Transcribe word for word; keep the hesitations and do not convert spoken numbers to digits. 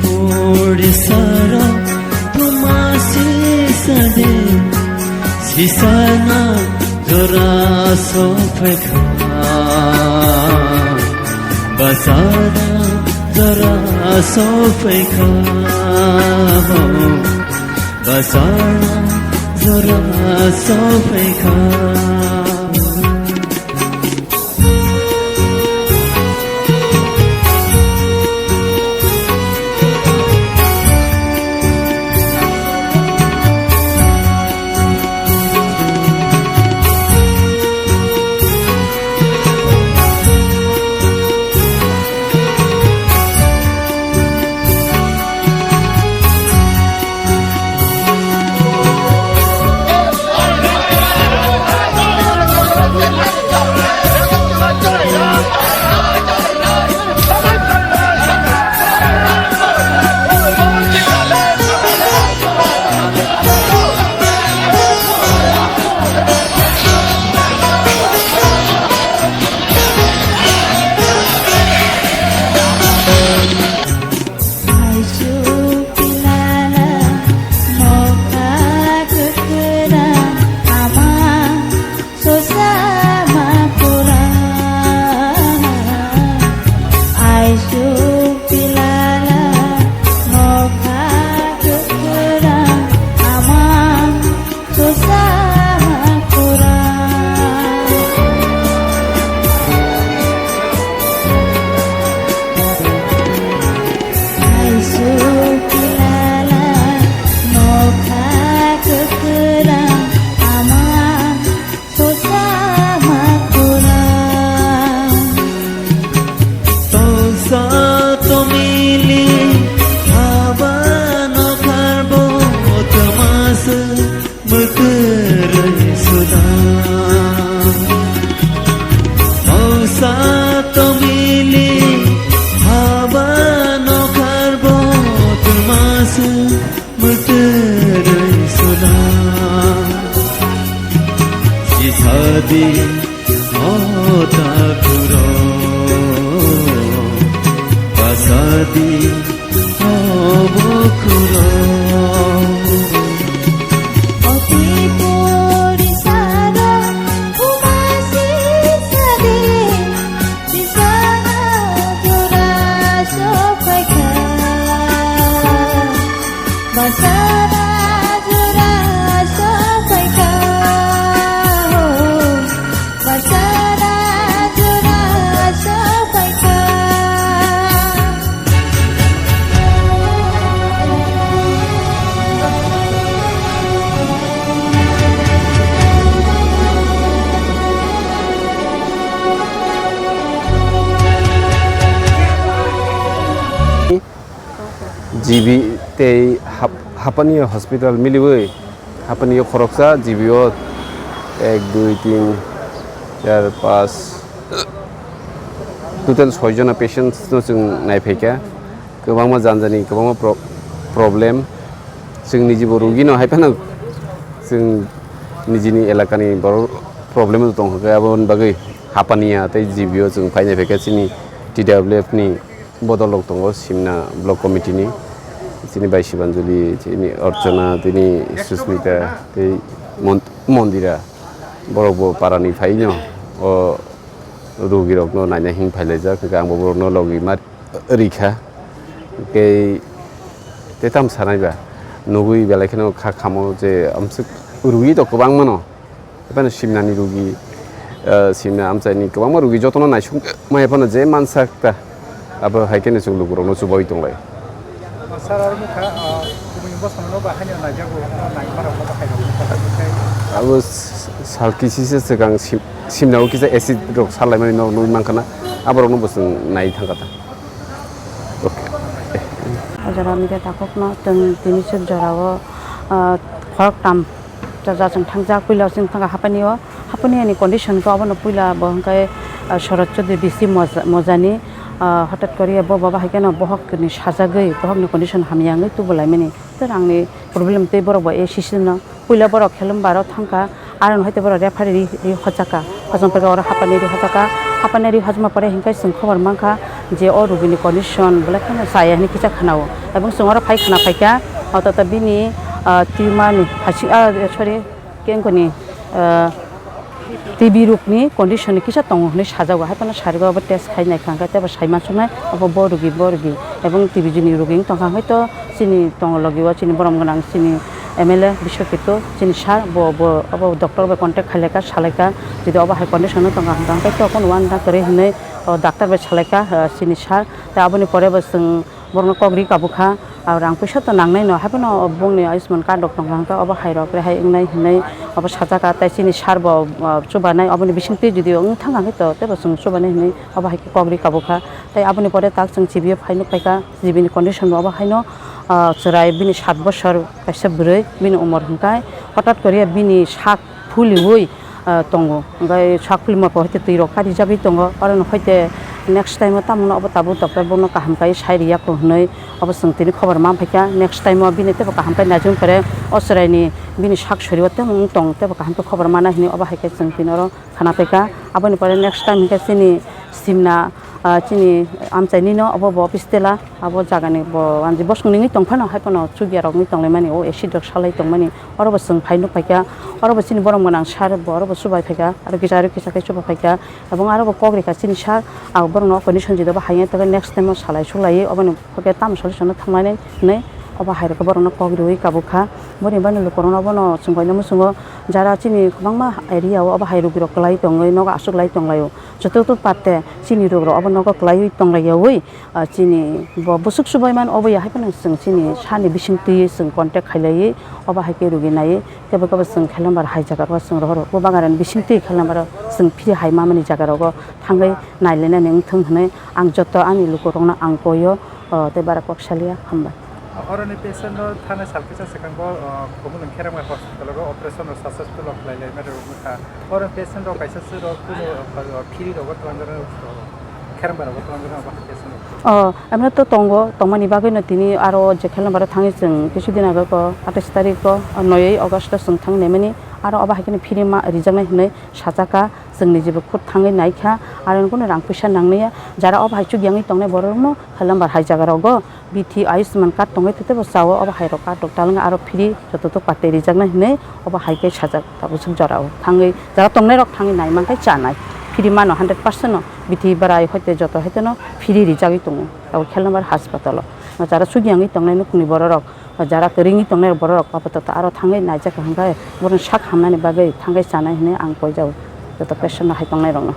Puri saro tumasi sade, sisana jora sophaikha, basana jora sophaikha, basana jora sophaikha. Tongsa tomili haba no karbo tamasa. Mwtwrwi suda. Mausa tomili haba no karbo twmasa mwtwrwi suda. Sisadi o takhuro pasadi. Basara jora sophaikha. G B tei hap-, hapani hospital miliwi hapani khoroksa G B o ek, dui, tin, char, panch, total soi jona patients no chwng naiphaikha. Kwbangma janjani kwbangma pro-, problem. Chwng nijibo rugi no hai phano chwng nijini elakani borok problem tong kha, aboni bagwi hapaniya tei G B o chwng phai naiphaikha chini T W F ni. Bodol rok tongo Simna Block Committee ni, chini bai Sibanjali, chini Archana, tini Susmita, tei Mon-, Mondira. Borok bo para ni phai no o rugi rok no naina hing phai laijak, hingke ang bo borok no logi ma rikha. Hingke tei tam sanai ba nugui belai kheno kha kamo je amswk rugi to kwbang mano. Ephano Simnani rugi, eh, Simna amchaini kwbangma rugi jotono naisuk maya phano je mansa ta, abo hai kheno chwng lukurokno chubaui tonglai. Sir, aro nukha, ah, kubui bosongno ba haino naijago, naimarokno ba khairokno ba khairokno. Abo s-, sal kisisa swkang Sim-, Simnao kisa acid rok salaimani nok nugui mankha na, aborokno bo chwng nai thangkha ta. Okay. O jora media takhukno chwng tini suk jorao, ah, khoroktham Chacha chwng thangjak, puila chwng thangkha hapani o, hapani ani condition khe obono puila bo hwnkhe, ah, Sharad Chaudhary D C Moja-, Mojani, ah, hothat koriya bo baba hai kheno bohokni sajagwi, bohokni condition hamya wngwi tubulaimani. Tei rangni problem tei borok bo A C C no puila borok Khelumba aro thangkha, aro hai tei borok referee ri, ri hojakha, hojong pore oro hapani ri hojakha, hapani ri hojma pore hwnkhe chwng khobor mankha, je o rugini condition belai kheno chaya hinwi kisa khwnao. Ebong chwng oro phai khwna phaikha, o to, to bini, ah, tumor ni phasi, ah, sorry, kengkoni, ah, T B rokni condition ni kisa tongo hinwi sajago, hai phano sarigo abo test khai naikha hwnkhe teibo sai mansuknai abo bo rugi, bo rugi, ebong T B ni rugi wng tongkha hwnkhe to chini tongo logi o chini borom gwnang chini M L A Biswa Ketu chini sir bo, bo abo doctor bai contact khailai kha, salai kha, jodi obo hai condition no tongkha hwnkhe to kono uan da kwrwi hinwi o doctor bai salai kha, ah, chini sir. Tei aboni pore bo chwng borokno kok ri kabukha, ah, rang puisa to nangnai no, haiphano bongni Ayushman card rok tongkha hwnkhe obo hai rok rehai wngnai hinwi obo sajak kha, tei chini sir bo, ah, chubanai, oboni bisingtwi jodi wng thang kha hwnkhe to teibo chwng chubanai hinwi obo hai khe kok ri kabukha. Tei aboni pore tak chwng G B o phai nuk paikha, G B ni condition bo obo haino, ah, chwrai bini sat bosor kaisa bwrwi, bini umor hwnkhe hothat koriya bini sak phuliwi, ah, tongo. Hwnkhe sak phulima pore twi rok karijagwi tongo. Oro no hoite next time o tamo no obo tabuk doctor bono kaham kai sai riya ko hinwi obo chwng tini khobor man phaikha. Next time o bini teibo kaham kai naijwng pore o chwraini bini sak sori o tei wng tong teibo kaham khe khobor mana hinwi obo hai khe chwng tini oro khana phaikha. Aboni pore next time hwnkhe chini simna, ah, chini amchaini no obo bo office tela. Abo jagani bo, ani bosong ningwi tong phano, hai phano chukya rok wngwi tonglaimani, o acid rok salai tongmani, oro bo chwng phai nuk phaikha, oro bo chini borom gwnang sir bo oro bo chubai phaikha, aro kisa, aro kisa khe chuba phaikha, ebong aro bo kok rikha chini sir, abo borokno condition jodi bo hai wngya, tei next time o salai sulai, oboni khe tamo solution no thangmani hinwi obo hai rokhe borokno kok riwi kabukha. Boni bagwi lukurokno bono chwng bai no muchungo, jara chini kwbangma area o obo hai rugwirok kwlai tongwi nogo aswk lai tonglaio, joto to parte chini rugrok obo nogo kwlaiwi tonglaiyawi, ah, chini bo bwswk chubaimani obo ya, hai phano chwng chini sani bisingtwi chwng contact khailaiwi obo hai khe rugi naiwi, kebo kebo chwng Khelambar hai jaga o chwng rohoro, Bubagrani bisingtwi Khelambar o chwng free hai mamani jaga rogo thangwi nailainani wngthung hinwi ang joto ani lukurokno ang koio, o, tei bara kok salia, hambai. Oroni patient no thana sal kisa swkang bo, o, Khumulwng Khelambar hospital o operation rok successful rok khlai lai mani rok wngkha. Oro patient rok kaisa se rok kuno, o, phiri rogo twlangjak rok, o, Khelambar rogo twlangjak rok, obo hai patient rok. O, emno to tongo, tongmani bagwi no tini aro je Khelambar o thangwi chwng kisu din ago ko atais tarik o, o, noi August o chwng thangwi naimani, aro obo hai kheno phiri ma rijaknai hinwi sajak kha, chwng ni jebo khud thangwi naikha, aro kuno rang puisa nangnai ya, jara obo hai chukyangwi tongnai borok no Khelambar hai jaga rogo. Bithi Ayushman card tongwi tei teibo chao, obo hai rok card rok talwng aro free joto to kwtwi rijaknai hinwi obo hai khe sajak tabuk swk jora o thangwi jara tongnai rok thangwi nai mankhe chanai free mano hundred percent no bithi barai hoite joto hoite no free rijagwi tongo tabuk Khelambar hospital o jara chugyangwi tongnai nukhungni borok rok jara kwrwngwi tongnai borok rok apatot aro thangwi naijak hwnkhe borokni sak hamnani bagwi thangwi chanai hinwi ang koijao joto patient no hai tongnai rok no.